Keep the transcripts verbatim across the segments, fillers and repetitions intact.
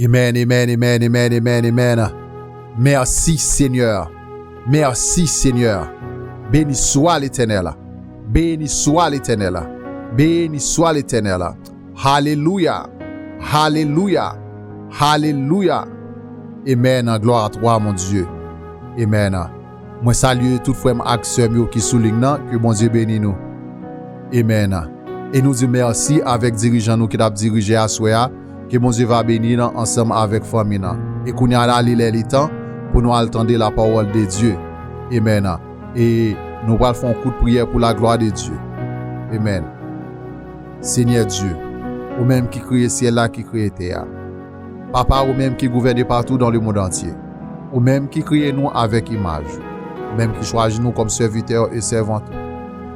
Amen, amen, amen, amen, amen, amen. Merci Seigneur. Merci Seigneur. Béni soit l'Éternel. Béni soit l'Éternel. Béni soit l'Éternel. Hallelujah. Hallelujah. Hallelujah. Amen. Gloire à toi, mon Dieu. Amen. Mwen salye tout frè m ak sè m yo ki sou liy nan, ke Bondye beni nou. Amen. E nou di mèsi avèk dirijan nou ki t ap dirije aswè a, ke Bondye va beni nan ansanm avèk fanmi nan. E kounye a la, li lè li tan pou nou al tande la parole de Dieu. Amen. E nou pral fè yon kout priyè pou la gloire de Dieu. Amen. Senyè Dye, ou menm ki kreye syèl la, ki kreye tè a. Papa, ou menm ki gouvène partout dans le monde entier. Ou menm ki kreye nou avèk imaj ou. Ou menm ki chwazi nou kòm sèvitè e sèvant ou.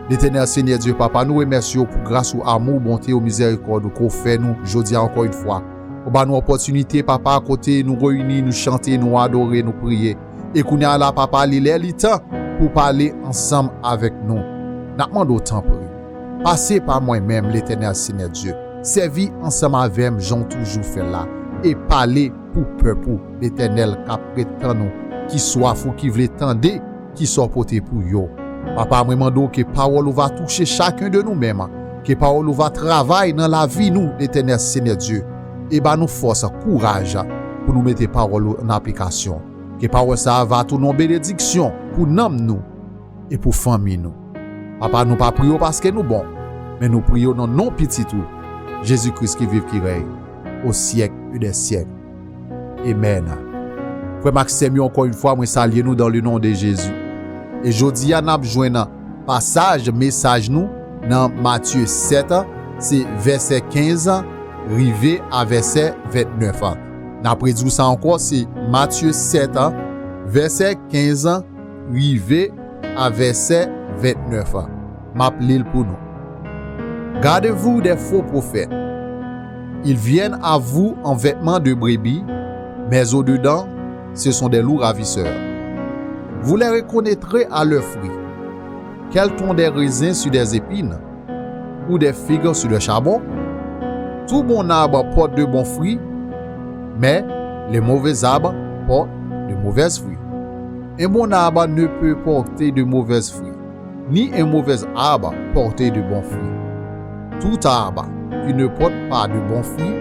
Letènèl Senyè Dye, Papa, nou remèsye w pou gras ou, amou, bonte ou, mizèrikòd ou ke w fè nou jodi a ankò yon fwa. Ou ba nou opòtinite, Papa, kote nou reyini, nou chante, nou adore, nou priye. E kounye a la, Papa, li lè li tan pou pale ansanm avèk nou. N ap mande w, tanpri, pase pa mwen menm, Letènèl Senyè Dye. Sèvi ansanm avè m jan w toujou fè la. E pale pou pèp ou, Letènèl, k ap ret tann ou, ki swaf ou, ki vle tande ki sa w pote pou yo. Papa, mwen mande w ke pawòl ou va touche chaken de nou menm, ke pawòl ou va travay nan lavi nou, Letènèl Senyè Dye, e ba nou fòs, kouraj pou nou mete pawòl ou an aplikasyon. Ke pawòl sa a va tounen yon benediksyon pou nanm nou e pou fanmi nou. Papa, nou pa priye w paske nou bon, men nou priye w nan non Pitit ou, Jezi Kris ki viv, ki rèy, o syèk e dè syèk. Amen. Frè m ak sè m yo, ankò yon fwa, mwen salye nou dans le nom de Jésus. E jodi a, n ap jwenn pasaj mesaj nou nan Matye sèt, se vèsè kenz rive a vèsè ventnèf. N ap redi w sa ankò, se Matye sèt, vèsè kenz rive a vèsè ventnèf. M ap li l pou nou. Gardez-vous des faux prophètes. Ils viennent à vous en vêtements de brebis, mais au-dedans, ce sont des loups ravisseurs. Vous les reconnaîtrez à leurs fruits. Qu'elles tondent des raisins sur des épines, ou des figues sur des charbons ? Tout bon arbre porte de bons fruits, mais les mauvais arbres portent de mauvais fruits. Un bon arbre ne peut porter de mauvais fruits, ni un mauvais arbre porter de bons fruits. Tout arbre qui ne porte pas de bons fruits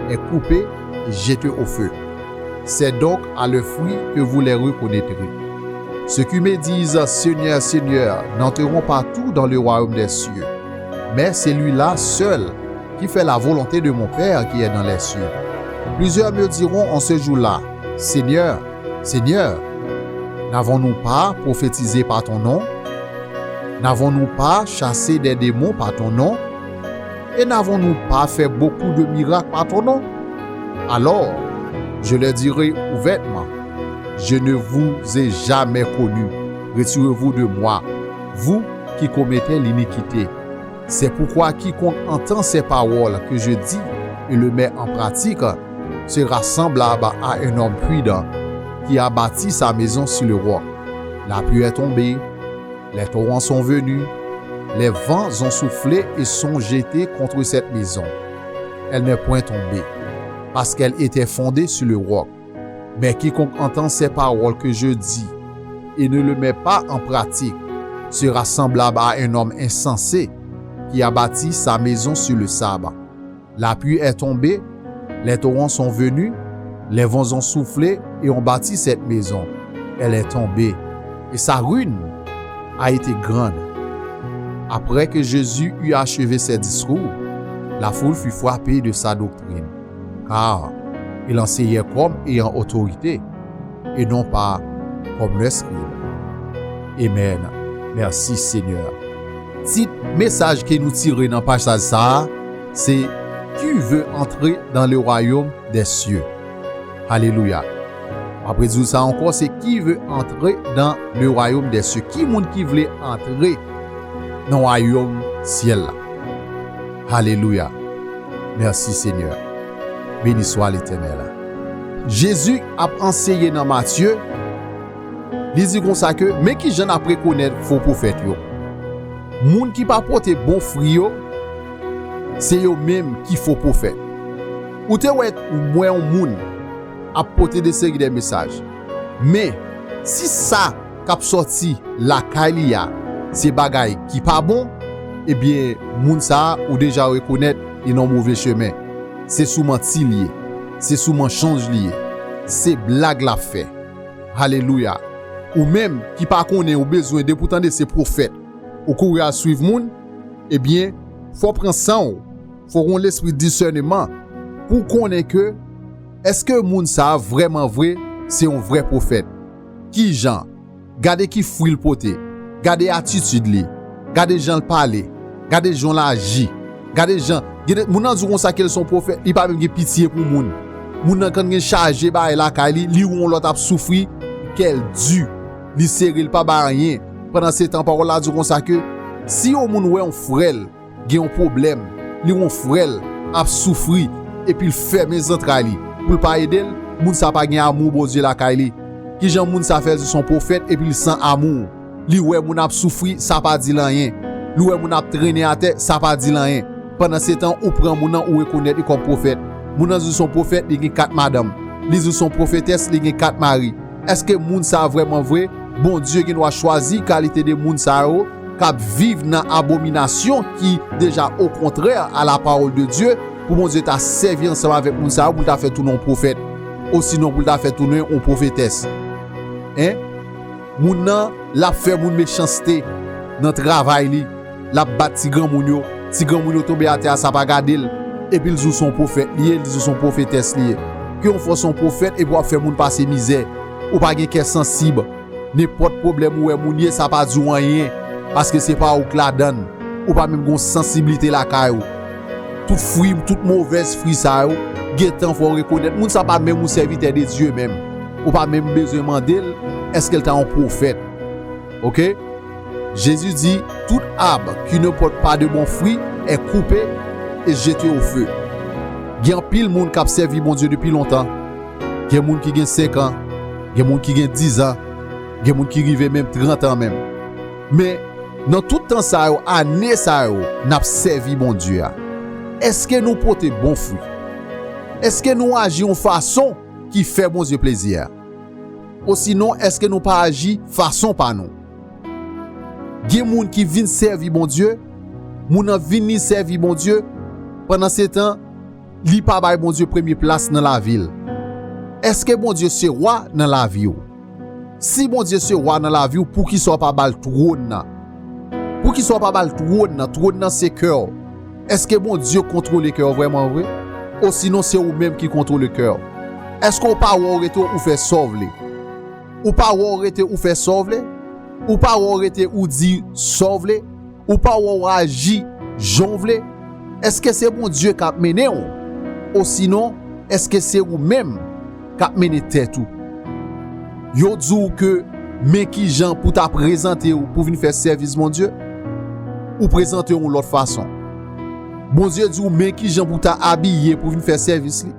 est coupé et jeté au feu. C'est donc à leurs fruits que vous les reconnaîtrez. Ceux qui me disent : Seigneur, Seigneur, n'entreront pas tous dans le royaume des cieux, mais celui-là seul qui fait la volonté de mon Père qui est dans les cieux. Plusieurs me diront en ce jour-là : Seigneur, Seigneur, n'avons-nous pas prophétisé par ton nom ? N'avons-nous pas chassé des démons par ton nom ? Et n'avons-nous pas fait beaucoup de miracles par ton nom ? Alors, je leur dirai ouvertement : Je ne vous ai jamais connus. Retirez-vous de moi, vous qui commettez l'iniquité. C'est pourquoi quiconque entend ces paroles que je dis et le met en pratique sera semblable à un homme prudent qui a bâti sa maison sur le roc. La pluie est tombée, les torrents sont venus, les vents ont soufflé et sont jetés contre cette maison. Elle n'est point tombée, parce qu'elle était fondée sur le roc. Mais quiconque entend ces paroles que je dis et ne le met pas en pratique sera semblable à un homme insensé qui a bâti sa maison sur le sable. La pluie est tombée, les torrents sont venus, les vents ont soufflé et ont bâti cette maison. Elle est tombée, et sa ruine a été grande. Après que Jésus eut achevé ses discours, la foule fut frappée de sa doctrine, car il enseignait comme ayant autorité, et non pas comme les scribes. Amen. Merci Seigneur. Tit mesaj ke nou tire nan pasaj sa a, se Qui veut entrer dans le royaume des cieux ? Alelouya. M ap redi w sa ankò, se Qui veut entrer dans le royaume des cieux ? Ki moun ki vle antre nan wayòm syèl la? Alelouya. Mèsi Senyè. Beni swa Letènèl. Jezi ap anseye nan Matye, li di konsa ke, men ki jan n ap rekonèt fo pwofèt yo. Moun ki pa pote bon fwi yo, se yo menm ki fo pwofèt. Ou te wè, ou wè yon moun ap pote de seri de mesaj. Men, si sa k ap sòti lakay li a se bagay ki pa bon, ebyen, moun sa a, ou deja rekonèt li nan move chemen. Se sou manti li ye. Se sou mansonj li ye. Se blag l ap fè. Alelouya. Ou menm ki pa konnen, ou bezwen, depi w tande se pwofèt, ou kouri al swiv moun, ebyen, fò w pran san w, fò w gen yon lespri disèneman pou w konnen ke èske moun sa a vrèman vre se yon vrè pwofèt. Ki jan? Gade ki fwi l pote. Gade atitid li. Gade jan l pale. Gade jan l aji. Gade jan. Gen de, moun nan di w konsa ke l se yon pwofèt, li pa menm gen pitye pou moun. Moun nan konn gen chaje bagay lakay li, li wè yon lòt ap soufri, kè l di, li sere, li pa bay anyen. Pandan se tan, pawòl la di w konsa ke si yon moun wè yon frè l gen yon pwoblèm, li wè yon frè l ap soufri, epi l fèmen zantray li pou l pa ede l, moun sa pa gen amou Bondye lakay li. Ki jan moun sa fè di se yon pwofèt epi l san amou? Li wè moun ap soufri, sa pa di l anyen. Li wè moun ap trennen atè, sa pa di l anyen. Pandan se tan, ou pran moun nan, ou rekonèt li kòm pwofèt. Moun nan di se yon pwofèt, li gen kat madanm. Li di se yon pwofetès, li gen kat mari. Èske moun sa a vrèman vre, Bondye gen dwa chwazi kalite de moun sa yo k ap viv nan abominasyon ki deja okontrè a la pawòl de Dye, pou Bondye ta sèvi ansanm avèk moun sa yo pou l ta fè tounen yon pwofèt, osinon pou l ta fè tounen yon pwofetès? En? Moun nan, l ap fè moun mechanste nan travay li. L ap bat ti granmoun yo. Ti granmoun yo tonbe atè a, sa pa gade l. Epi l di w se yon pwofèt li ye, l di w se yon pwofetès li ye. Ke yon fwa w se yon pwofèt epi w ap fè moun pase mizè. Ou pa gen kè sansib. Nenpòt pwoblèm ou wè moun ye, sa pa di w anyen. Paske se pa ou k ladan l. Ou pa menm gen yon sansiblite lakay ou. Tout fwi, tout movèz fwi sa yo, gentan fò w rekonèt. Moun sa pa menm yon sèvitè de Dye menm. Ou pa menm bezwen mande l, èske l ta yon pwofèt? Oke? Jezi di, tout arbre qui ne porte pas de bons fruits est coupé et jeté au feu. Gen anpil moun k ap sèvi Bondye depi lontan. Gen moun ki gen senk an, gen moun ki gen diz an, gen moun ki rive menm trant an menm. Men, nan tout tan sa yo, ane sa yo, n ap sèvi Bondye a, èske nou pote bon fwi? Èske nou aji yon fason ki fè Bondye plezi a? Osinon, èske nou pa aji fason pa nou? Gen moun ki vin sèvi Bondye, moun nan vin li sèvi Bondye, pandan se tan, li pa bay Bondye premye plas nan lavi l. Èske Bondye se wa nan lavi w? Si Bondye se wa nan lavi w, poukisa w pa ba l twòn nan? Poukisa w pa ba l twòn nan? Twòn nan se kè w. Èske Bondye kontwole kè w vrèman vre? Osinon se ou menm ki kontwole kè w? Èske w pa wè w rete ou fè sa w vle? Ou pa wè w rete ou fè sa w vle? Ou pa wè w rete ou di sa w vle? Ou pa wè w aji jan w vle? Èske se Bondye k ap mennen w? Osinon, èske se ou menm k ap mennen tèt ou? Yo di w ke men kijan pou w ta prezante w pou vin fè sèvis Bondye, ou prezante w yon lòt fason. Bondye di w men kijan pou w ta abiye pou vin fè sèvis li,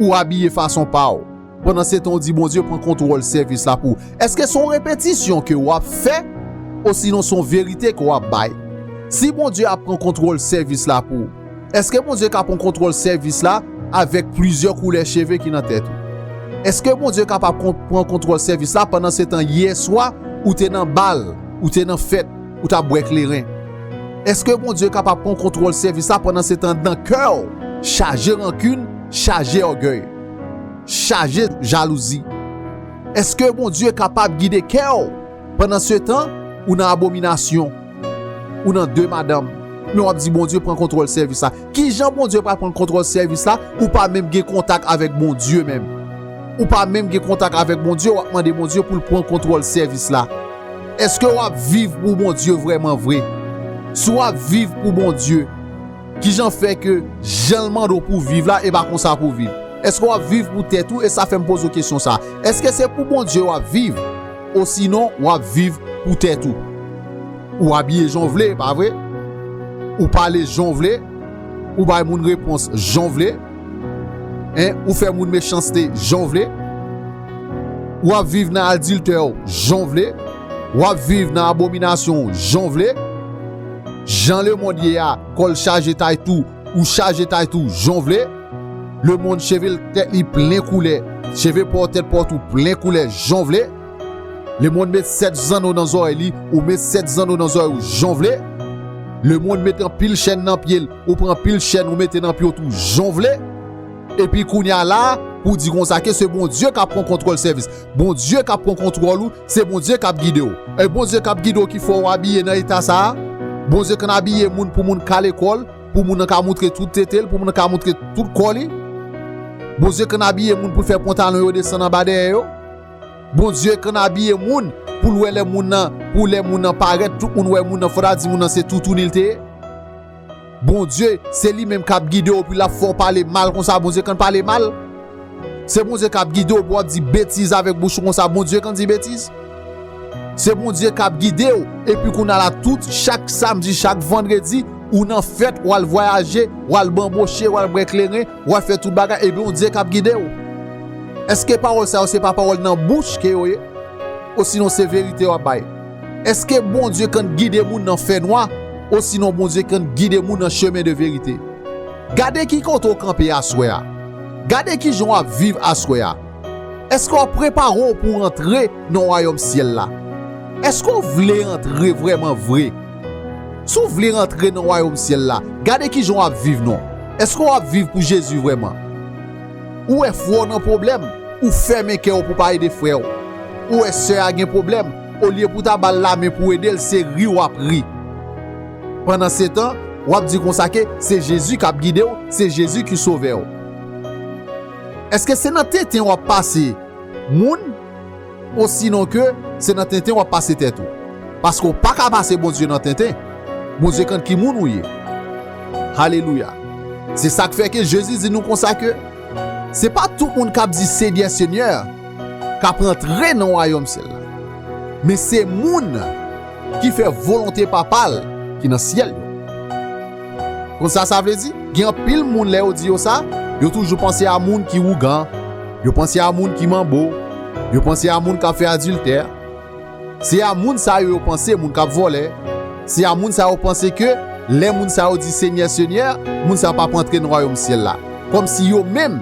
ou abiye fason pa w. Pandan se tan, w di Bondye pran kontwòl sèvis la pou ou. Èske se yon repetisyon ke w ap fè, osinon se yon verite ke w ap bay? Si Bondye ap pran kontwòl sèvis la pou ou, èske Bondye ka pran kontwòl sèvis la avèk plizyè koulè cheve ki nan tèt ou? Èske Bondye kapab kon- pran kontwòl sèvis la pandan se tan yèswa ou te nan bal, ou te nan fèt, ou t ap bwè kleren? Èske Bondye kapab pran kontwòl sèvis la pandan se tan nan kè w chaje rankin, chaje ògèy, chaje jalouzi? Èske Bondye kapab gide kè w pandan se tan ou nan abominasyon, ou nan de madanm, men w ap di Bondye pran kontwòl sèvis la? Ki jan Bondye pral pran kontwòl sèvis la? Ou pa menm gen kontak avèk Bondye menm. Ou pa menm gen kontak avèk Bondye, w ap mande Bondye pou l pran kontwòl sèvis la. Èske w ap viv pou Bondye vrèman vre? Si w ap viv pou Bondye, ki jan fè ke jan l mande w pou w viv la, e pa konsa pou w viv? Èske w ap viv pou tèt ou? E sa fè m poze w kesyon sa. Èske se pou Bondye w ap viv? Osinon, w ap viv pou tèt ou? Ou abiye jan w vle, pa vre? Ou pale jan w vle? Ou bay moun repons jan w vle? En, ou fè moun mechanste jan w vle? W ap viv nan adiltè w jan w vle? W ap viv nan abominasyon w jan w vle? Jan lemonn ye a, kò l chaje tay tou, ou chaje tay tou jan w vle? Lemonn cheve l tèt li plen koulè, Cheve pa w, tèt pa w tou plen koulè jan w vle. Lemonn met sèt zanno nan zòrèy li, ou met sèt zanno nan zòrèy ou jan w vle. Lemonn met anpil chèn nan pye l, ou pran anpil chèn ou mete nan pye w tou jan w vle. Epi kounye a la, pou di konsa ke se Bondye k ap pran kontwòl sèvis. Bondye k ap pran kontwòl ou, se Bondye k ap gide w. E Bondye k ap gide w ki fè w abiye nan eta sa a. Bondye konn abiye moun pou moun kale kò l, pou moun nan ka moutre tout tete l, pou moun nan ka moutre tout kò li. Bondye konn abiye moun pou l fè pantalon yo desann anba dèyè yo. Bondye konn abiye moun pou l wè lè moun nan, pou lè moun nan parèt, tout moun wè moun nan, fò ta di moun nan se toutouni l te ye. Bondye, se li menm k ap gide w, epi l ap fè w pale mal konsa, Bondye konn pale mal. Se Bondye k ap gide w, pou w ap di betiz avèk bouch ou konsa, Bondye konn di betiz. Se Bondye k ap gide w, epi kounye a la, tout, chak samdi, chak vandredi, ou nan fèt, w al vwayaje, w al banboche, w al bwè kleren, w al fè tout bagay, e Bondye k ap gide w. Èske pawòl sa yo se pa pawòl nan bouch ke yo ye? Osinon se verite w ap bay? Èske Bondye konn gide moun nan fènwa? Osinon Bondye konn gide moun nan chemen de verite? Gade ki kote w kanpe aswè a. Gade ki jan w ap viv aswè a. Èske w ap prepare w pou w antre nan wayòm syèl la? Èske w vle antre vrèman vre? Si w vle rantre nan wayòm syèl la, gade ki jan w ap viv non. Èske w ap viv pou Jezi vrèman? Ou wè frè w nan pwoblèm, ou fèmen kè w pou pa ede frè w. Ou wè sè a gen pwoblèm, olye pou w ta ba l lamen pou w ede l, se ri w ap ri. Pandansetan, w ap di konsa ke se Jezi k ap gide w, se Jezi ki sovè w. Èske se nan tenten w ap pase moun, osinon ke se nan tenten w ap pase tèt ou? Paske w pa ka pase Bondye nan tenten. Bondye konn ki moun ou ye. Alelouya. Se sa k fè ke Jezi di nou konsa ke se pa tout moun k ap di Senyè, Senyè, k ap rantre nan wayòm syèl la. Men se moun ki fè volonte Papa l ki nan syèl yo. Konn sa sa vle di? Gen anpil moun lè yo di yo sa, yo toujou panse a moun ki wougan, yo panse a moun ki manbo, yo panse a moun k ap fè adiltè. Se a moun sa yo yo panse, moun k ap vòlè. Se a moun sa yo panse ke lè moun sa yo di Senyè, Senyè, moun sa yo p ap rantre nan wayòm syèl la. Kòmsi yo menm,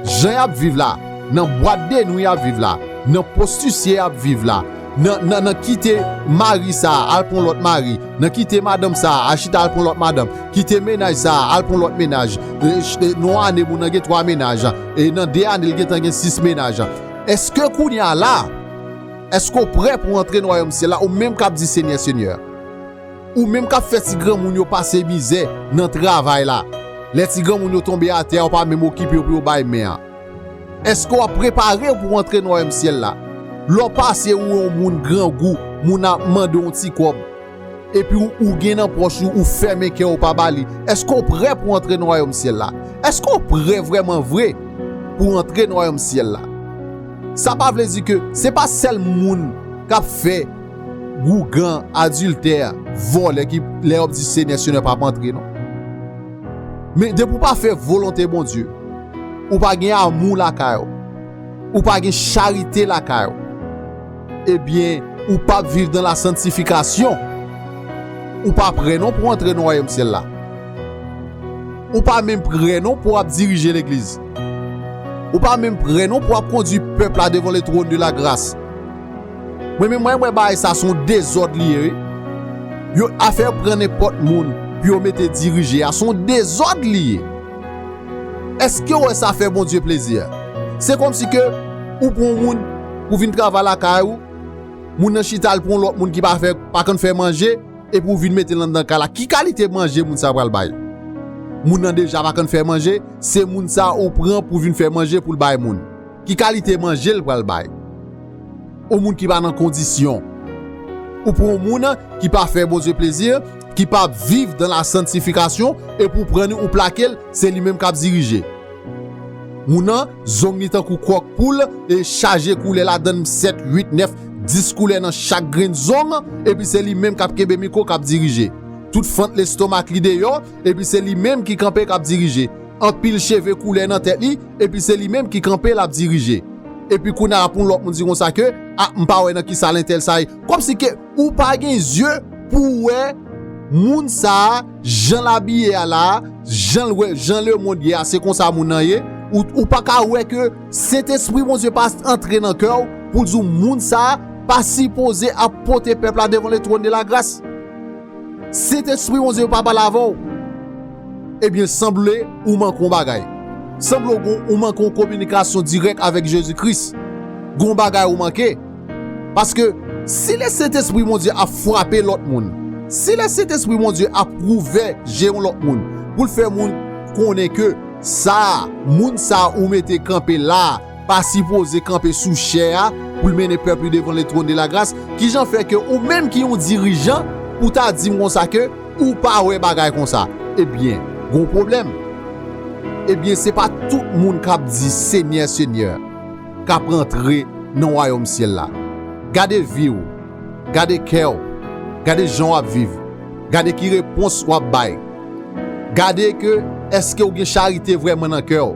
jan y ap viv la, nan bwat de nwi y ap viv la, nan pwostisye y ap viv la, nan, nan, nan kite mari sa a al pran lòt mari, nan kite madanm sa a al chita al pran lòt madanm, kite mennaj sa a al pran lòt mennaj, e, ch-, e, nan yon ane moun nan gen twa mennaj, e nan de ane l gentan gen sis mennaj. Èske kounye a la, èske w prè pou w antre nan wayòm syèl la, ou menm k ap di Senyè, Senyè? Ou menm k ap fè ti granmoun yo pase mizè nan travay la. Lè ti granmoun yo tonbe atè a, ou pa menm okipe yo pou yo bay men an. Èske w ap prepare w pou w antre nan wayòm syèl la? Lè w pase ou yon moun grangou, moun ap mande w yon ti kòb, epi ou, ou gen nan pòch ou, ou fèmen kè w pa ba li. Èske w prè pou w antre nan wayòm syèl la? Èske w prè vrèman vre pou w antre nan wayòm syèl la? Sa pa vle di ke se pa sèl moun k ap fè wougan, adiltè, vòlè ki lè y ap di Senyè, Senyè p ap antre non. Men depi w pa fè volonte Bondye, ou pa gen amou lakay ou, ou pa gen charite lakay ou, ebyen, ou p ap viv dan la santifikasyon. Ou pa prè non pou w antre nan wayòm syèl la. Ou pa menm prè non pou w ap dirije legliz. Ou pa menm prè non pou w ap kondui pèp la devan le trône de la grâce. Mwen menm, mwen wè bagay sa se yon dezòd li ye, wi. Yo, afè yo pran nenpòt moun pou yo mete dirije a, se yon dezòd li ye. Èske w wè sa fè Bondye plezi a? Se kòmsi ke ou pran yon moun pou vin travay lakay ou, moun nan chita al pran yon lòt moun ki pa fè, pa konn fè manje, epi ou vin mete l anndan kay la. Ki kalite manje moun sa pral bay? Moun nan deja pa konn fè manje, se moun sa ou pran pou vin fè manje pou l bay moun. Ki kalite manje l pral bay? Yon moun ki pa nan kondisyon. Ou pran yon moun ki pa fè Bondye plezi, ki pa viv dan la santifikasyon, epi ou pran li, ou plake l, se li menm k ap dirije. Moun nan, zong li tankou kwòk poul, e chaje koulè ladann, sèt, uit, nèf, dis koulè nan chak grenn zong, epi se li menm k ap kenbe mikwo, k ap dirije. Tout fant lestomak li deyò, epi se li menm ki kanpe k ap dirije. Anpil cheve koulè nan tèt li, epi se li menm ki kanpe l ap dirije. Epi kounye a pou yon lòt moun di konsa ke, a, m pa wè nan kisa lentèl sa ye. Kòmsi ke ou pa gen zye pou w wè moun sa a, jan l abiye a la a, jan l wè, jan lemonn ye a, se konsa moun nan ye. Ou, ou pa ka wè ke Sentespri Bondye pa antre nan kè w pou l di w moun sa a pa sipoze ap pote pèp la devan le trône de la grâce? Sentespri Bondye pa pale avè w? Ebyen, sanble ou manke yon bagay. Sanble ou, ou manke yon kominikasyon dirèk avèk Jezi Kris. Gon bagay ou manke. Paske si le Sentespri Bondye ap frape lòt moun, si le Sentespri Bondye ap ouvè je yon lòt moun, pou l fè moun konnen ke sa a, moun sa a ou mete kanpe la a, pa sipoze kanpe sou chè a pou l mennen pèp li devan le trône de la grâce, kijan fè ke ou menm ki yon dirijan, ou ta di m konsa ke ou pa wè bagay konsa? Ebyen, gon pwoblèm. Ebyen, se pa tout moun k ap di Senyè, Senyè, k ap rantre nan wayòm syèl la. Gade vi w, gade kè w, gade jan w ap viv, gade ki repons w ap bay. Gade ke èske w gen charite vrèman nan kè w.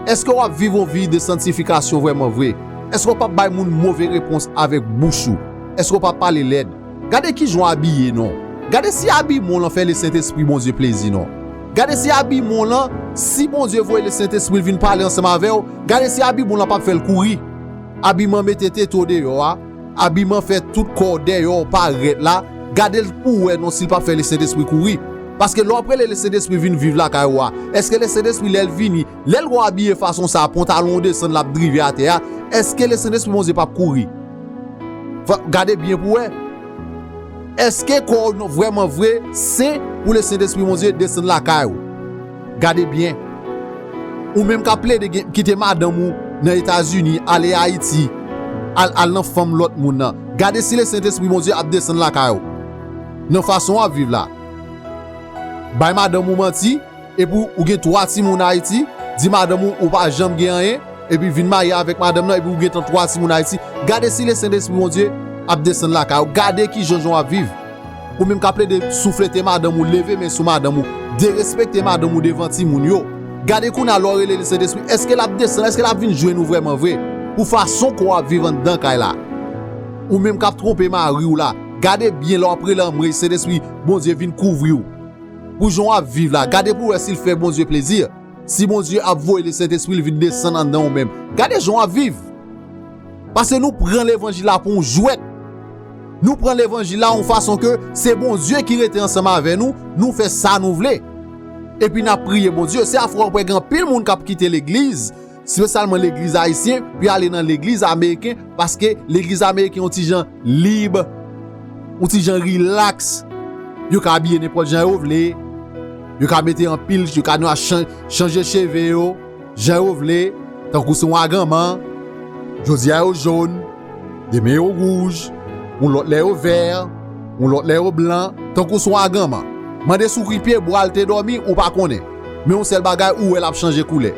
Èske w ap viv yon vi de santifikasyon vrèman vre? Èske w p ap bay moun move repons avèk bouch ou? Èske w p ap pale lèd? Gade kijan w abiye non. Gade si abiman w lan fè le Sentespri Bondye plezi non. Gade si abiman w lan, si Bondye voye le Sentespri l vin pale ansanm avè w, gade si abiman w lan p ap fè l kouri. Abiman mete tete w deyò a, abiman fè tout kò w deyò w parèt la, gade l pou w wè non si l p ap fè le Sentespri kouri. Paske lè w ap rele le Sentespri vin viv lakay ou a, èske le Sentespri lè l vini, lè l wè w abiye fason sa a, pantalon w desann, l ap drive atè a, èske le Sentespri Bondye p ap kouri? Fò, gade byen pou w wè. Èske kò w non vrèman vre sen pou le Sentespri Bondye desann lakay ou? Gade byen. Ou menm k ap plede gen, kite madanm ou nan Etazini, ale Ayiti, al, al nan fanm lòt moun nan. Gade si le Sentespri Bondye ap desann lakay ou. Nan fason w ap viv la. Bay madanm ou manti, epi ou gen twa timoun Ayiti, di madanm ou ou pa janm gen anyen, epi vin marye avèk madanm nan, epi ou gentan twa timoun Ayiti. Gade si le Sentespri Bondye ap desann lakay ou. Gade kijan w ap viv. Ou menm k ap plede souflete madanm ou, leve men sou madanm ou, derespekte madanm ou devan timoun yo. Gade kounye a lè w rele le Sentespri, èske l ap desann, èske l ap vin jwenn ou vrèman vre? Pou fason kò w ap viv anndan kay la. Ou menm k ap twonpe mari w la, gade byen lè w ap rele anmwey Sentespri Bondye vin kouvri w. Pou jan w ap viv la, gade pou w wè si l fè Bondye plezi. Si Bondye ap voye le Sentespri l vin desann anndan w menm. Gade jan w ap viv. Paske nou pran levanjil la pou yon jwèt. Nou pran levanjil la yon fason ke se Bondye ki rete ansanm avè nou, nou fè sa nou vle. Epi n ap priye Bondye. Se afwa w ap wè gen anpil moun k ap kite legliz, espesyalman legliz ayisyen, pou y ale nan legliz ameriken, paske legliz ameriken yon ti jan lib, yon ti jan rilaks. Yo ka abiye nenpòt jan yo vle. Yo ka mete anpil, yo ka nan chan-, chanje cheve yo jan yo vle, tankou se yon aganman. Jodi a yo jòn, demen yo wouj, yon lòt lè yo vè, yon lòt lè yo blan, tankou se yon aganman. Mande sou ki pye bwa l te dòmi, ou pa konnen. Men yon sèl bagay, ou wè l ap chanje koulè.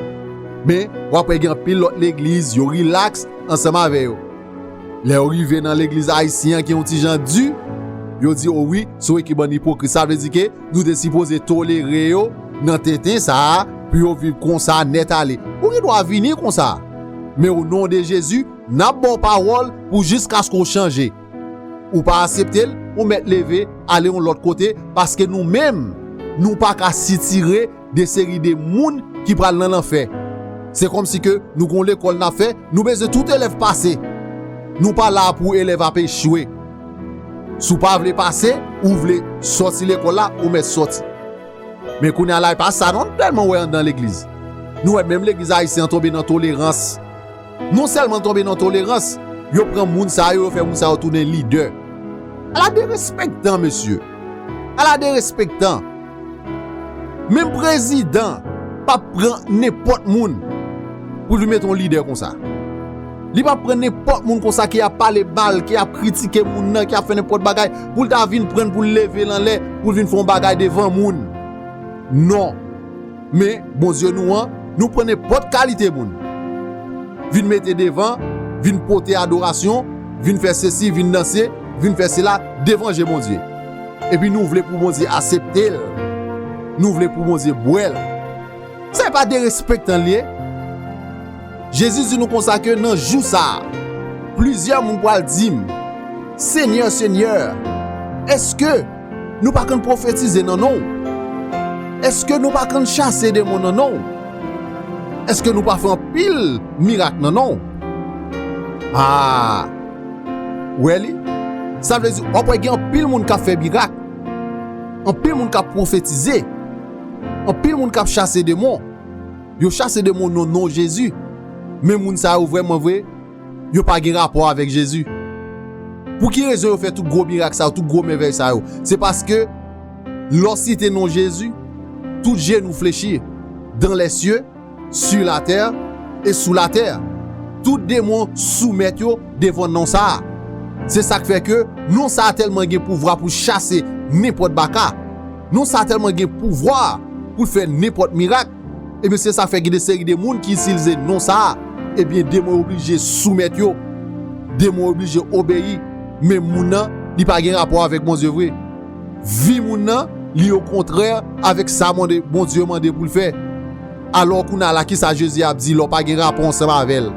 Men, w ap wè gen anpil lòt legliz, yo rilaks ansanm avè yo. Lè yo rive nan legliz ayisyen an ki yon ti jan di, yo di, o wi, se yon ekip bann ipokrit. Sa vle di ke nou te sipoze tolere yo nan tenten sa a, pou yo viv konsa nèt ale. Ou gen dwa vini konsa. Men o non de Jezi, n ap ba w pawòl pou jiskaske w chanje. Ou pa aksepte l, ou mèt leve, ale yon lòt kote, paske nou menm, nou pa ka sitire de seri de moun ki pral nan lanfè. Se kòmsi ke nou gon lekòl n ap fè, nou bezwen tout elèv pase. Nou pa la pou elèv ap echwe. Si w pa vle pase, ou vle sòti lekòl la, ou mèt sòti. Men kounye a la, e pa sa non, nou tèlman wè anndan legliz. Nou wè menm legliz ayisyen an tonbe nan tolerans. Non sèlman tonbe nan tolerans, yo pran moun sa yo, yo fè moun sa yo tounen lidè. Ala derespektan, mesye. Ala derespektan. Menm prezidan p ap pran nenpòt moun pou li mete yon lidè konsa. Li p ap pran nenpòt moun konsa ki ap pale mal, ki ap kritike moun nan, ki ap fè nenpòt bagay, pou l ta vin pran l, pou l leve l anlè, pou l vin fè yon bagay devan moun. Non. Men, Bondye nou an, nou pran nenpòt kalite moun. Vin mete devan, vin pote adorasyon, vin fè sesi, vin danse, vin fè sela, devan je Bondye. Epi nou vle pou Bondye aksepte l. Nou vle pou Bondye bwè l. Sa e pa derespektan l ye? Jezi di nou konsa ke nan jou sa a, plizyè moun pral di m, Senyè, Senyè, èske nou pa konn pwofetize nan non w? Èske nou pa konn chase demon nan non w? Èske nou pa fè anpil mirak nan non w? A! Ou wè li? Sa vle di, w ap wè gen anpil moun k ap fè mirak. Anpil moun k ap pwofetize. Anpil moun k ap chase demon. Yo chase demon nan non Jezi. Men moun sa yo vrèman vre, yo pa gen rapò avèk Jezi. Pou ki rezon yo fè tout gwo mirak sa yo, tout gwo mèvèy sa yo? Se paske lè w site non Jezi, tout jenou flechi, dans les cieux, sur la terre et sous la terre. Tout demon soumèt yo devan non sa a. Se sa k fè ke non sa a tèlman gen pouvwa pou chase nenpòt baka. Non sa a tèlman gen pouvwa pou l fè nenpòt mirak. Ebyen, se sa k fè gen de seri de moun ki itilize non sa a. Ebyen, demon yo oblije soumèt yo. Demon yo oblije obeyi. Men moun nan, li pa gen rapò avèk Bondye vre. Vi moun nan, li okontrè avèk sa Bondye, Bondye mande pou l fè. Alò, kounye a la, kisa Jezi ap di lè w pa gen rapò ansanm avè l?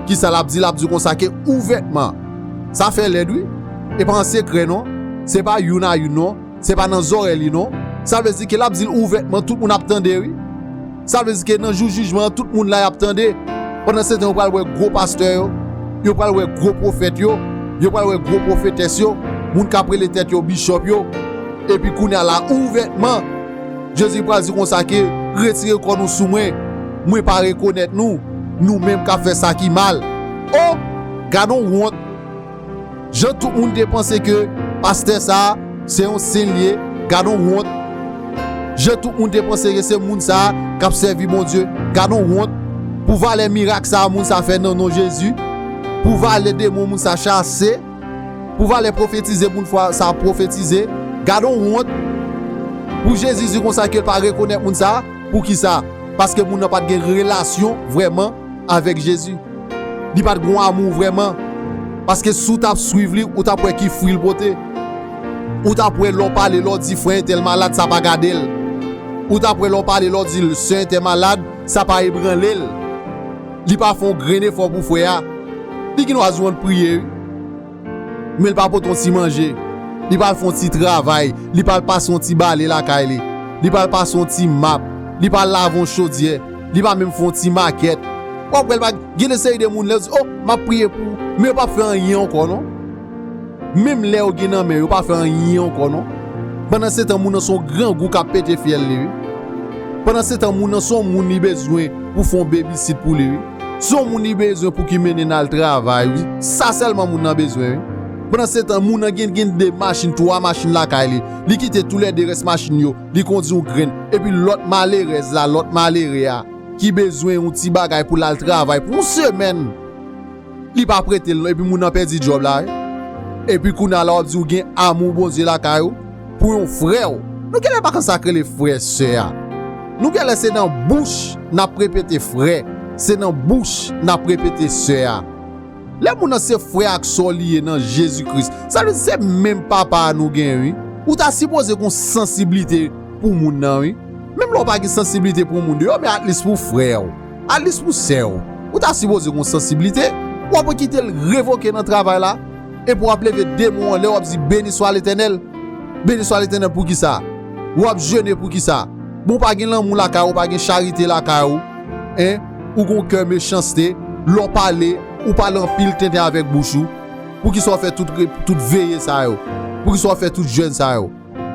Kisa l ap di? L ap di konsa ke ouvètman. Sa fè lèd, wi. E pa an sekrè, non. Se pa youn a youn, non. Se pa nan zòrèy li, non. Sa vle di ke l ap di l ouvètman, tout moun ap tande, wi. Sa vle di ke nan jou jijman an, tout moun la y ap tande. Pandan se tan, yo pral wè gwo pastè yo, yo pral wè gwo pwofèt yo, yo pral wè gwo pwofetès yo, moun k ap rele tèt yo bichòp yo. Epi kounye a la, ouvètman, Jezi pral di konsa ke, retire kò nou sou mwen, mwen pa rekonèt nou, nou menm k ap fè sa ki mal. O! Gad on wont! Jan tout moun te panse ke pastè sa a, se yon sen l ye, gad on wont. Jan tout moun te panse ke se moun sa a k ap sèvi Bondye, gad on wont. Pou valè mirak sa a moun sa a fè nan non Jezi, pou valè demon moun sa a chase, pou valè pwofetize moun fwa sa a pwofetize, gad on wont. Pou Jezi di konsa ke l pa rekonèt moun sa a, poukisa? Paske moun nan pa t gen relasyon vrèman avèk Jezi. Li pa t gon amou vrèman. Paske si w t ap swiv li, ou t ap wè ki fwi l pote. Ou t ap wè lè w pale, lè w di frè entèl malad, sa pa gade l. Ou t ap wè lè w pale, lè w di l sè entèl malad, sa pa ebranle l. Li pa fè yon grenn efò pou frè a. Li gen dwa di w ann priye, wi. Men l pa pote yon ti manje. Li pa al fè yon ti travay. Li pa al pase yon ti bale lakay li. Li pa al pase yon ti map. Li pa al lave yon chodyè. Li pa menm fè yon ti makèt. W ap wè l pa gen de seri de moun lè yo di, o, m ap priye pou ou. Men yo p ap fè anyen ankò, non. Menm lè yo gen nan men yo, yo pa fè anyen ankò, non. Pandan se tan, moun nan se yon grangou k ap pete fyèl li, wi. Pandan se tan, moun nan se yon moun li bezwen pou fè yon babysit pou li, wi. Se yon moun li bezwen pou ki mennen l al travay, wi. Sa sèlman moun nan bezwen, wi. Pandan se tan, moun nan gen, gen de machin, twa machin lakay li. Li kite toulède rès machin yo, li kondi yon grenn. Epi lòt malerèz la, lòt malere a, ki bezwen yon ti bagay pou l al travay pou yon semèn, li pa prete l non, epi moun nan pèdi djòb la, wi. Epi kounye a la, w ap di w gen amou Bondye lakay ou pou yon frè w. Nou genlè pa konn sa k rele frè, sè a. Nou genlè se nan bouch n ap repete frè, se nan bouch n ap repete sè a. Lè moun nan se frè ak sè w li ye nan Jezi Kris, sa vle di se menm papa a nou gen, wi. Ou ta sipoze gen yon sansiblite pou moun nan, wi. Menm lè w pa gen sansiblite pou moun deyò, men at least pou frè w, at least pou sè w, ou ta sipoze gen yon sansiblite. W ap kite l revoke nan travay la, epi w ap leve demon an lè w ap di, beni swa Letènèl. Beni swa Letènèl poukisa? W ap jene poukisa? Bon, w pa gen lanmou lakay ou, w pa gen charite lakay ou, en? Ou gen yon kè mechanste, lè w pale, ou pale anpil tenten avèk bouch ou. Poukisa w fè tout, tout veye sa yo? Poukisa w fè tout jèn sa yo?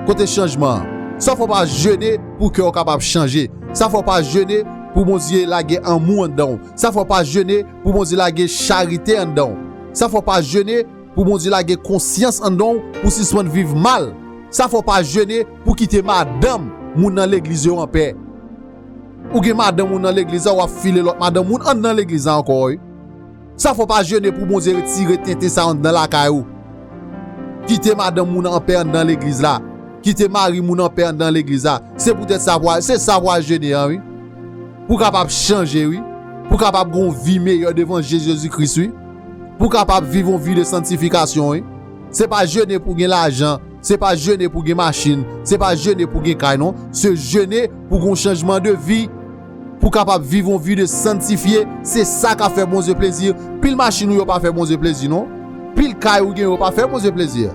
Kote chanjman an? Sa fè w pa jene pou kè w kapab chanje. Sa fè w pa jene pou Bondye lage anmou anndan w. Sa fè w pa jene pou Bondye lage charite anndan w. Sa fè w pa jene pou Bondye lage konsyans anndan w pou sispann viv mal. Sa fè w pa jene pou kite madanm moun nan legliz yo anpè. Ou gen madanm ou nan legliz la, w ap file lòt madanm moun anndan legliz la ankò, wi. Sa fè w pa jene pou Bondye retire tenten sa anndan lakay ou. Kite madanm moun anpè anndan legliz la. Kite mari moun anpè anndan legliz la. Se poutèt sa pou, se sa pou al jene an, wi. Pou w kapab chanje, wi. Pou w kapab gen yon vi meyè devan je Jezi Kris, wi. Pou w kapab viv yon vi de santifikasyon, wi. Se pa jene pou gen lajan. Se pa jene pou gen machin, se pa jene pou gen kay non, se jene pou gen yon chanjman de vi, pou kapab viv yon vi de santifye, se sa k ap fè Bondye plezi. Pil machin ou yo pa fè Bondye plezi non. Pil kay ou gen yo pa fè Bondye plezi.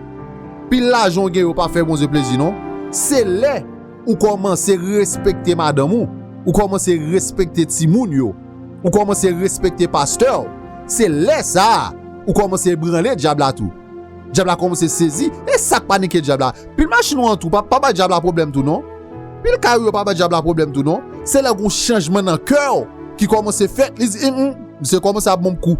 Pil lajan ou gen yo pa fè Bondye plezi non. Se lè ou kòmanse respekte madanm ou, ou kòmanse respekte timoun yo, ou kòmanse respekte pastè w, se lè sa a, ou kòmanse ebranle dyab la tou. Dyab la kòmanse sezi, e sa k panike dyab la. Pil machin ou an tou, pa, pa bay dyab la pwoblèm tou non. Pil kay ou yo pa bay dyab la pwoblèm tou non. Se lè gon chanjman nan kè w ki kòmanse fèt, li di, "Hum, hum, misye kòmanse ap ban m kou."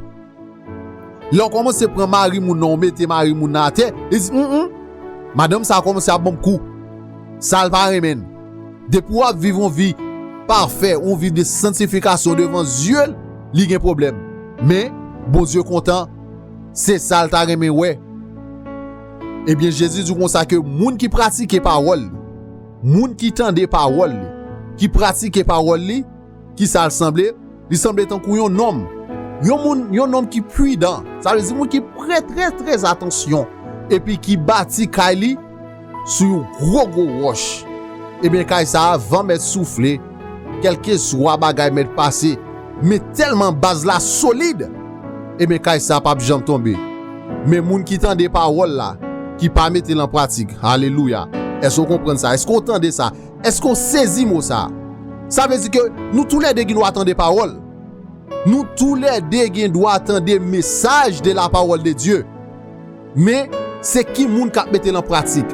Lè w kòmanse pran mari moun nan, ou mete mari moun nan atè, li di, "Hum, hum, madanm sa a kòmanse ap ban m kou." Sa l pa renmen. Depi w ap viv yon vi pafè, yon vi de santifikasyon devan zye l, li gen pwoblèm. Men, Bondye kontan, se sa l ta renmen wè. Ebyen, Jezi di konsa ke moun ki pratike pawòl li, moun ki tande pawòl li, ki pratike pawòl li, ki sa l sanble? Li sanble tankou yon nonm. Yon moun, yon nonm ki pridan. Sa vle di moun ki prè, trè, trè atansyon. Epi ki bati kay li sou yon gwo, gwo wòch. Ebyen, kay sa a, van mèt soufle. Kèlkeswa bagay mèt pase. Men tèlman baz la solid, ebyen, kay sa a p ap janm tonbe. Men moun ki tande pawòl la, ki pa mete l an pratik, alelouya. Èske w konprann sa? Èske w tande sa? Èske w sezi mo sa a? Sa vle di ke nou toulède gen dwa tande pawòl. Nou toulède gen dwa tande mesaj de la parole de Dieu. Men, se ki moun k ap mete l an pratik?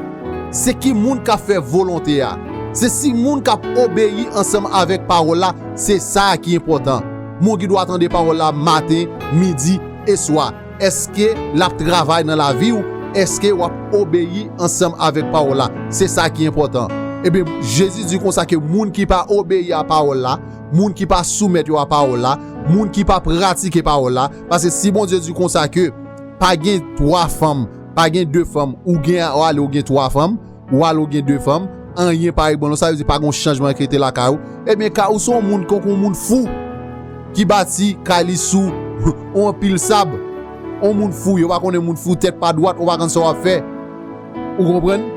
Se ki moun k ap fè volonte a? Se si moun k ap obeyi ansanm avèk pawòl la, se sa a ki enpòtan. Men w gen dwa tande pawòl la maten, midi e swa. Èske l ap travay nan lavi w? Èske w ap obeyi ansanm avèk pawòl la? Se sa ki enpòtan. Ebyen, Jezi di konsa ke moun ki pa obeyi a pawòl la, moun ki pa soumèt yo a pawòl la, moun ki pa pratike pawòl la, paske si Bondye di konsa ke pa gen twa fanm, pa gen de fanm, ou gen, ou ale, ou gen twa fanm, ou ale, ou gen de fanm, anyen pa ebranle w, sa vle di pa gen chanjman ki rete lakay ou. Ebyen, ka ou se yon moun, konk yon moun fou ki bati kay li sou yon pil sab. Yon moun fou, yo pa konnen moun fou, tèt pa dwat, ou pa konn sa w ap fè. Ou konprann?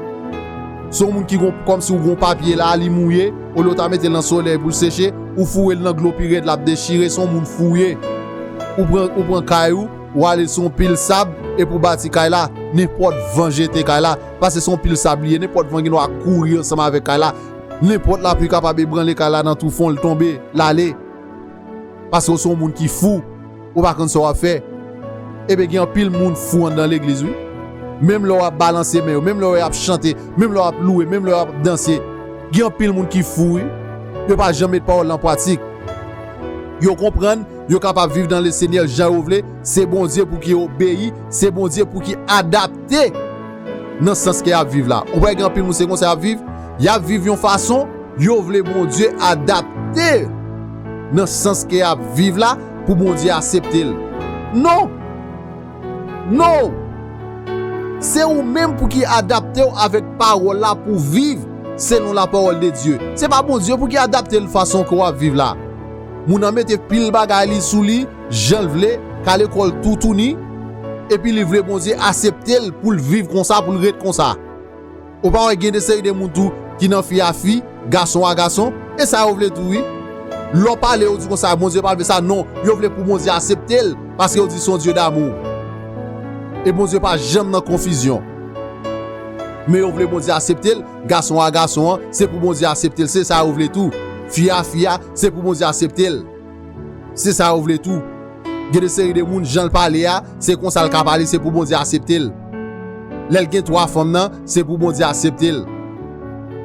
Se yon moun ki gon, kòmsi ou gon papye la, li mouye, olye w ta mete l nan solèy pou l seche, ou foure l nan dlo pi rèd, l ap dechire, se yon moun fou w ye. Ou pran, ou pran kay ou, ou ale sou yon pil sab, epi w bati kay la, nenpòt van jete kay la, paske se yon pil sab li ye, nenpòt van gen dwa kouri ansanm avèk kay la, nenpòt lapli kapab ebranle kay la nan tou fon, l tonbe, l ale. Paske w se yon moun ki fou, ou pa konn sa w ap fè. Ebyen, gen anpil moun fou anndan legliz, wi. Menm lè w ap balanse men yo, menm lè w ap chante, menm lè w ap louwe, menm lè w ap danse, gen anpil moun ki fou, wi. Yo pa janm met pawòl la an pratik. Yo konprann, yo kapab viv nan Lesenyè jan yo vle, se Bondye pou ki obeyi, se Bondye pou ki adapte nan sans ke y ap viv la. Ou wè gen anpil moun se konsa y ap viv, y ap viv yon fason, yo vle Bondye adapte nan sans ke y ap viv la pou Bondye aksepte l. Non! Non! Se ou menm pou ki adapte w avèk pawòl la pou viv selon la parole de Dieu. Se pa Bondye pou ki adapte l fason ke w ap viv la. Moun nan mete pil bagay li sou li, jan l vle, kale kò l toutouni, epi li vle Bondye aksepte l pou l viv konsa, pou l ret konsa. Ou pa wè gen de seri de moun tou ki nan fi a fi, gason a gason, e sa yo vle tou wi. Lè w pale yo di konsa Bondye pa vle sa, non, yo vle pou Bondye aksepte l, paske yo di se yon Dye damou. E Bondye pa janm nan konfizyon. Men yo vle Bondye aksepte l, gason a gason an, se pou Bondye aksepte l, se sa yo vle tou. Fi a fi a, se pou Bondye aksepte l. Se sa yo vle tou. Gen de seri de moun, jan l pale a, se konsa l ka pale, se pou Bondye aksepte l. Lè l gen twa fanm nan, se pou Bondye aksepte l.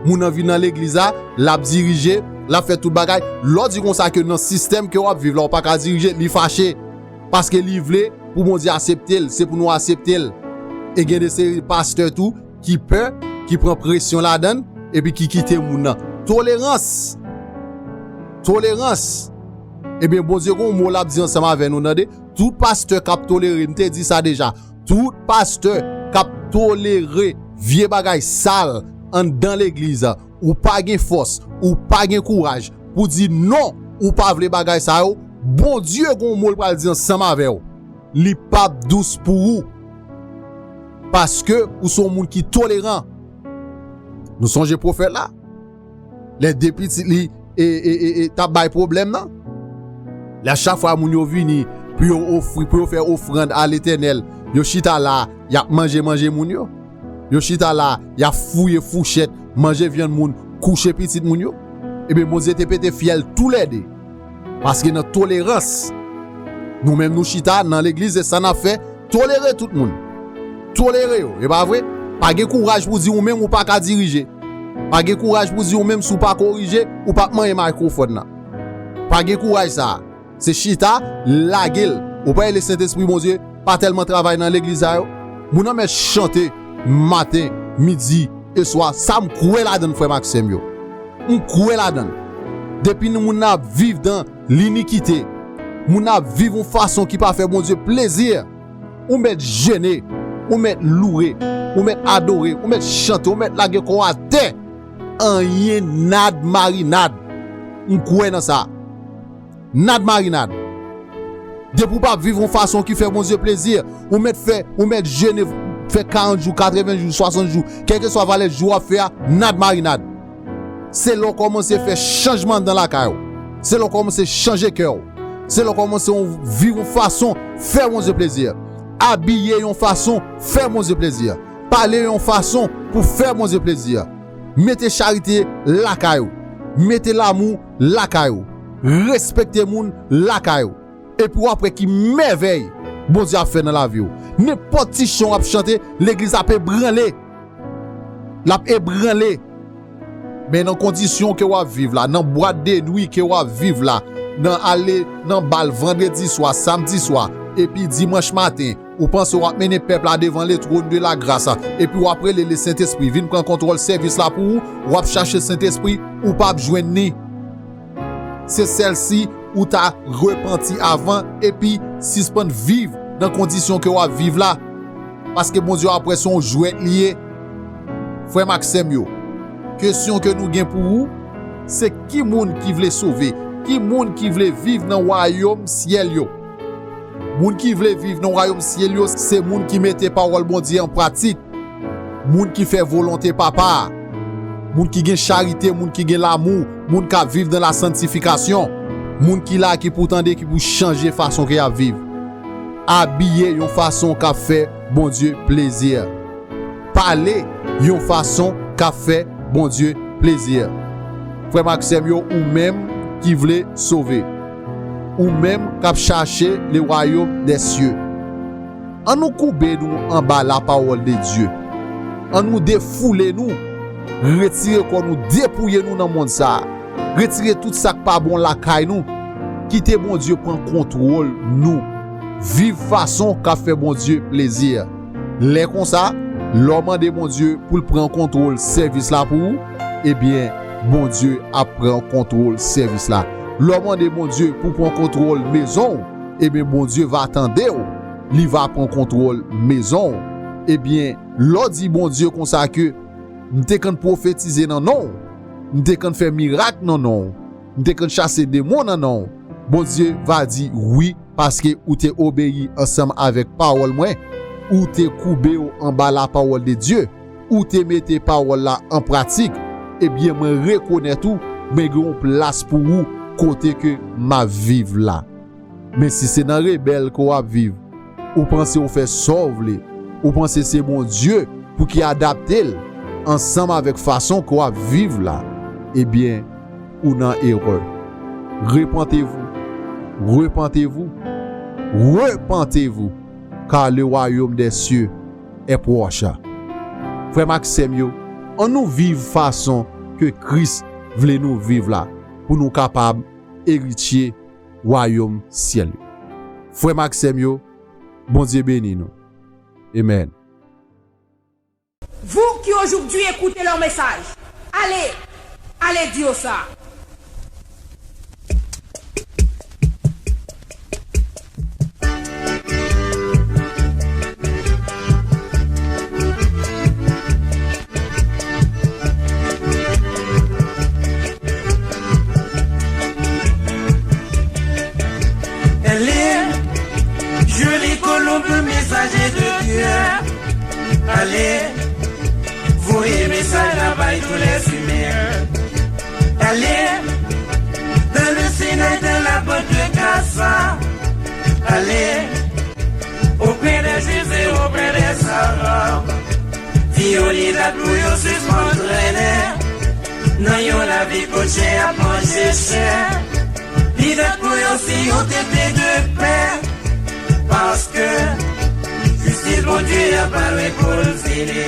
Moun nan vin nan legliz la, l ap dirije, l ap fè tout bagay. Lè w di konsa ke nan sistèm ke w ap viv la, w pa ka dirije, li fache. Paske li vle pou Bondye aksepte l, se pou nou aksepte l. E gen de seri pastè tou ki pè, ki pran presyon ladan l, epi ki kite moun nan. Tolerans! Tolerans! Ebyen, Bondye gon mo l ap di ansanm avè nou, tande. Tout pastè k ap tolere, m te di sa deja, tout pastè k ap tolere vye bagay sal anndan legliz, ou pa gen fòs, ou pa gen kouraj pou di non, ou pa vle bagay sa yo, Bondye gon mo l pral di ansanm avè w. Li p ap dous pou ou. Paske ou se yon moun ki toleran. Nou sonje pwofèt la? Lè de pitit li e, e, e, e, t ap bay pwoblèm nan. Lè chak fwa moun yo vini pou yo ofri, pou yo fè ofrann a Letènèl, yo chita la, y ap manje manje moun yo. Yo chita la, y ap fouye fouchèt, manje vyann moun, kouche pitit moun yo. Ebyen, Bondye te pete fyèl toulède. Paske nan tolerans, nou menm nou chita nan legliz, e sa n ap fè, tolere tout moun. Tolere yo, e pa vre? Pa gen kouraj pou di ou menm ou pa ka dirije. Pa gen kouraj pou di ou menm si w pa korije, ou p ap manyen mayikwofòn nan. Pa gen kouraj sa a. Se chita, lage l. Ou pa wè Sentespri Bondye pa tèlman travay nan legliz sa yo? Moun nan mèt chante maten, midi e swa. Sa m kwè ladan l, frè m ak sè m yo. M kwè ladan l. Depi nou moun nan ap viv dan linikite, moun nan ap viv yon fason ki pa fè Bondye plezi, ou mèt jene, ou mèt loure, ou mèt adore, ou mèt chante, ou mèt lage kò w atè. Anyen, nad marinad. M kwè nan sa. Nad marinad. Depi w p ap viv yon fason ki fè Bondye plezi, ou mèt fè, ou mèt jene, fè karant jou, katreven jou, swasant jou, kèlkeswa valè jou w ap fè a, nad marinad. Se lè w kòmanse fè chanjman anndan lakay ou. Se lè w kòmanse chanje kè w. Se lè w kòmanse yon, viv yon fason fè Bondye plezi. Abiye yon fason fè Bondye plezi. Pale yon fason pou fè Bondye plezi. Mete charite lakay ou. Mete lamou lakay ou. Respekte moun lakay ou. Epi w ap wè ki mèvèy Bondye ap fè nan lavi w. Nenpòt ti chan w ap chante, legliz ap ebranle. L ap ebranle. Men nan kondisyon ke w ap viv la, nan bwat de nwi ke w ap viv la, nan ale nan bal vandredi swa, samdi swa, epi dimanch maten, ou panse w ap mennen pèp la devan le trône de la grâce, epi w ap rele le Sentespri vin pran kontwòl sèvis la pou ou, w ap chache Sentespri, ou p ap jwenn ni. Se sèl si ou ta repanti avan epi sispann viv nan kondisyon ke w ap viv la. Paske Bondye ap wè se yon jwèt li ye. Frè m ak sè m yo, kesyon ke nou gen pou ou, se ki moun ki vle sove, ki moun ki vle viv nan wayòm syèl yo. Moun ki vle viv nan wayòm syèl yo, se moun ki mete pawòl Bondye an pratik. Moun ki fè volonte Papa a. Moun ki gen charite, moun ki gen lamou, moun k ap viv nan lasantifikasyon. Moun ki la, ki pou tande, ki pou chanje fason ke y ap viv. Abiye yon fason k ap fè Bondye plezi. Pale yon fason k ap fè Bondye plezi. Frè m ak sè m yo, ou menm ki vle sove, ou menm k ap chache le royaume des cieux, ann nou koube nou anba lapawòl de Dye. Ann nou defoule nou, retire kò nou, depouye nou nan mond sa a. Retire tout sa k pa bon lakay nou. Kite Bondye pran kontwòl nou. Viv fason k ap fè Bondye plezi. Lè konsa, lè w mande Bondye pou l pran kontwòl sèvis la pou ou, ebyen, Bondye ap pran kontwòl sèvis la. Lè w mande Bondye pou pran kontwòl mezon w, ebyen, Bondye va tande w, li va pran kontwòl mezon w. Ebyen, lè w di Bondye konsa ke, "M te konn pwofetize nan non w, m te konn fè mirak nan non w, m te konn chase demon nan non w," Bondye va di, "Wi, paske ou te obeyi ansanm avèk pawòl mwen, ou te koube w anba lapawòl de Dye, ou te mete pawòl la an pratik, ebyen, mwen rekonèt ou, mwen gen yon plas pou ou kote ke m ap viv la." Men si se nan rebèl ke w ap viv, ou panse w fè sa w vle, ou panse se Bondye pou ki adapte l ansanm avèk fason ke w ap viv la, ebyen, ou nan erè. Repentez-vous, repentez-vous, repentez-vous, car le royaume des cieux est proche. Frè m ak sè m yo, ann nou viv fason ke Kris vle nou viv la, pou nou kapab eritye wayòm syèl yo. Frè m ak sè m yo, Bondye beni nou. Amen. Vous qui aujourd'hui écoutez leur message, allez, allez dire ça. Allez, jolie colombe, messager de Dieu. Allez, voyez message là-bas tous les humains. Allez, dans le Sinaï, dans la bande de Gaza. Allez, auprès des Juifs et auprès des Arabes. Di yo li dat pou yo sispann trennen nan yon lavi Kochè ap manje chè. Li tankou yon siyon tete de pè. Paske jistis Bondye a pa lwen pou l fini.